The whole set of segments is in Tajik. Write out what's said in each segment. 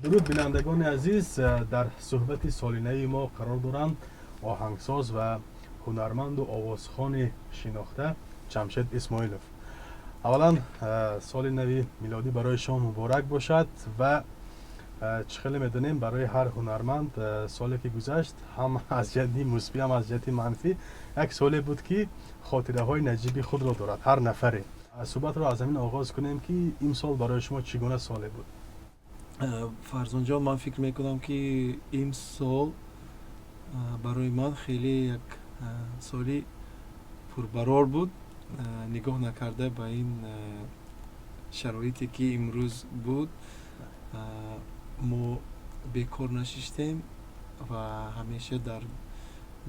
Дуруд, бинандагони азиз. Дар суҳбати соли нави мо қарор доранд оҳангсоз ва ҳунарманду овозхони шинохта Ҷамшед Исмоилов. Аввалан, соли нави милодӣ барои шумо муборак бошад. Ва чӣ хеле медонем, барои ҳар ҳунарманд соле ки гузашт, ҳам аз ҷиҳати мусбӣ, ҳам аз ҷиҳати манфӣ, як соле буд, ки хотираҳои наҷиби худро дорад ҳар нафаре. Суҳбатро аз ҳамин оғоз кунем, ки имсол барои шумо чӣ гуна соле буд? Фарзонҷон, ман фикр мекунам, ки имсол барои ман хеле як соли пурбарор буд, нигоҳ накарда ба ин шароите, ки имрӯз буд. Мо бекор нашиштем ва ҳамеша дар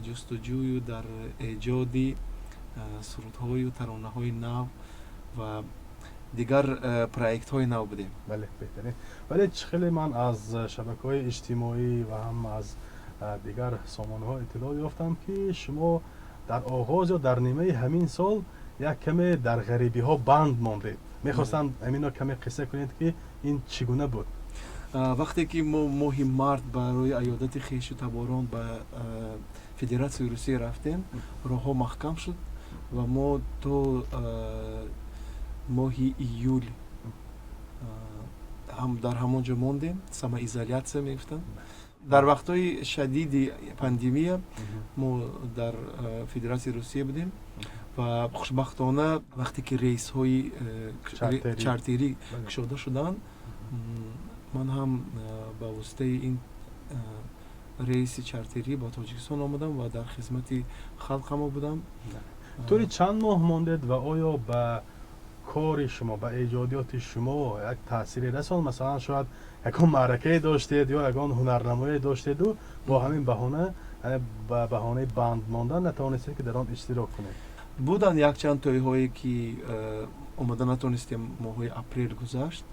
ҷустуҷӯю дар эҷоди сурудҳою таронаҳои нав ва дигар проектҳои нав будем. Бале, беҳтарин. Вале чӣ хеле ман аз шабакаҳои иҷтимоӣ ва ҳам аз дигар сомонаҳо иттилоъ ёфтам, ки шумо дар оғоз ё дар нимаи ҳамин сол як каме дар ғарибиҳо банд мондед. Мехостам ҳаминро каме қисса кунед, ки ин чӣ гуна буд. Вақте ки мо моҳи март барои аёдати хешу таборон ба Федератсияи Русия рафтем, роҳҳо маҳкам шуд ва мо то моҳи июл дар ҳамон ҷо мондем. Самоизоляция мегуфтанд. Дар вақтҳои шадиди пандемия мо дар Федератсияи Русия будем ва хушбахтона, вақте ки рейсҳои чартерӣ кушода шуданд, ман ҳам ба воситаи ин рейси чартерӣ ба Тоҷикистон омадам ва дар хизмати халқамо будам. Тӯли чанд моҳ мондед ва оё ба кори шумо, ба эҷодиёти шумо як таъсире расонд? Масалан, шояд ягон маъракае доштед ё ягон ҳунарнамоие доштеду бо ҳамин баҳона, ба баҳонаи банд мондан, натавонистед, ки дар он иштирок кунед. Буданд якчанд тӯйҳое, ки омода натонистем. Моҳҳои апрел гузашт.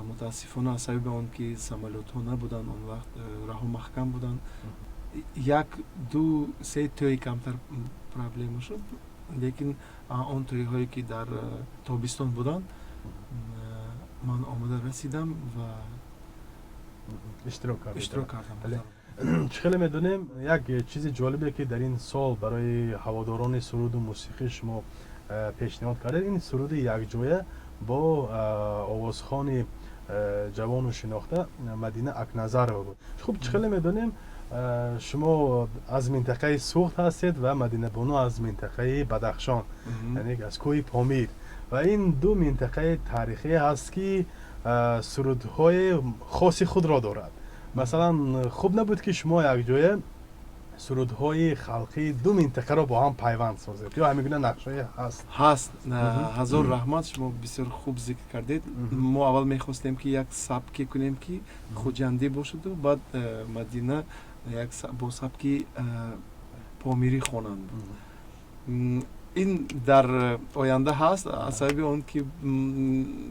Мутаассифона, аз сабаби он ки самолётҳо набуданд, он вақт раҳо маҳкам буданд, як, ду, се тӯй камтар проблема шуд. Лекин он тӯйҳое, ки дар тобистон буданд, ман омода расидам ва иштирок кардам. Чӣ хеле медонем, як чизи ҷолибе, ки дар ин сол барои ҳаводорони суруду мусиқӣ шумо пешниҳод кардед, ин суруди якҷоя бо овозхони ҷавону шинохта Мадина Акназарова буд. Хуб, чӣ хеле медонем, шумо аз минтақаи Суғд ҳастед ва Мадинабону аз минтақаи Бадахшон, яъне аз кӯҳи Помир, ва ин ду минтақаи таърихие ҳаст, ки сурудҳои хоси худро дорад. Масалан, хуб набуд, ки шумо якҷоя сурудҳои халқии ду минтақаро бо ҳам пайванд созед, ё ҳамин гуна нақшае ҳаст? Ҳаст. Ҳазор раҳмат, шумо бисёр хуб зикр кардед. Мо аввал мехостем, ки як сабке кунем, ки хуҷандӣ бошаду баъд Мадина як бо сабки помирӣ хонанд. Ин дар оянда ҳаст. Аз сабаби он ки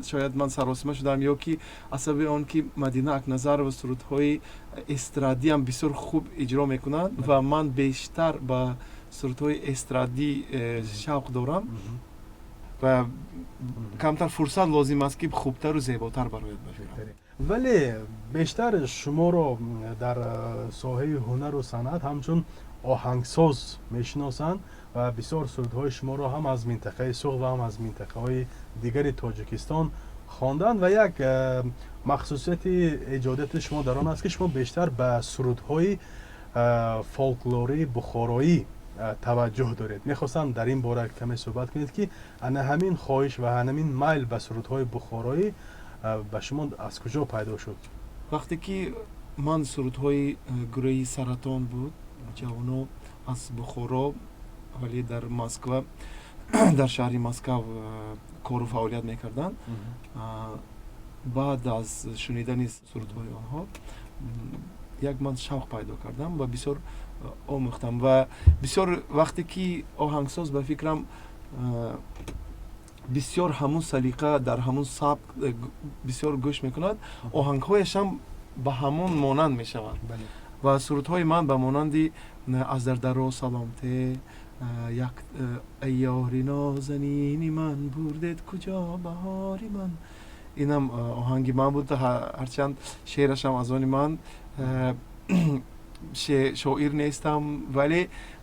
шояд ман саросима шудам ё ки аз сабаби он ки Мадина Акназарова сурудҳои эстрадиам бисёр хуб иҷро мекунад ва ман бештар ба сурудҳои эстрадӣ шавқ дорам ва камтар фурсат лозим аст, ки хубтару зеботар барояд ба фикрам. Вале бештар шуморо дар соҳаи ҳунару санъат ҳамчун оҳангсоз мешиносанд ва бисёр сурудҳои шуморо ҳам аз минтақаи Суғд ва ҳам аз минтақаҳои дигари Тоҷикистон хонданд. Ва як махсусияти эҷодияти шумо дар он аст, ки шумо бештар ба сурудҳои фолклории бухороӣ таваҷҷӯҳ доред. Мехостам дар ин бора каме суҳбат кунед, ки ана ҳамин хоҳиш ва ҳамин майл ба сурудҳои бухороӣ ба шумо аз куҷо пайдо шуд? Вақте ки ман сурудҳои гурӯҳи Саратон буд, ҷавоно аз Бухоро, вале дар Москва, дар шаҳри Москав кору фаъолият мекарданд, баъд аз шунидани сурудҳои онҳо як ман шавқ пайдо кардам ва бисёр омӯхтам. Ва бисёр вақте ки оҳангсоз, ба фикрам, бисёр ҳамун салиқа, дар ҳамун сабк бисёр гӯш мекунад, оҳангҳояшам ба ҳамон монанд мешаванд. Ва сурудҳои ман ба монанди «Аз дардаро саломте», як «Эй ёри нозанини ман, бурдед куҷо баҳори ман». Инам оҳанги ман буд, ҳарчанд шеърашам аз они ман. Шоир нестам, вале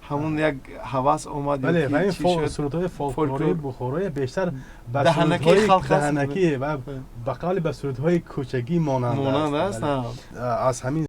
ҳамун як ҳавас омад. Бале, ва ин сурудҳои фолклории бухороя бештар ба сурудҳои даҳанакӣ ва ба қавли ба сурудҳои кӯчагӣ монанд аст. Аз ҳамин.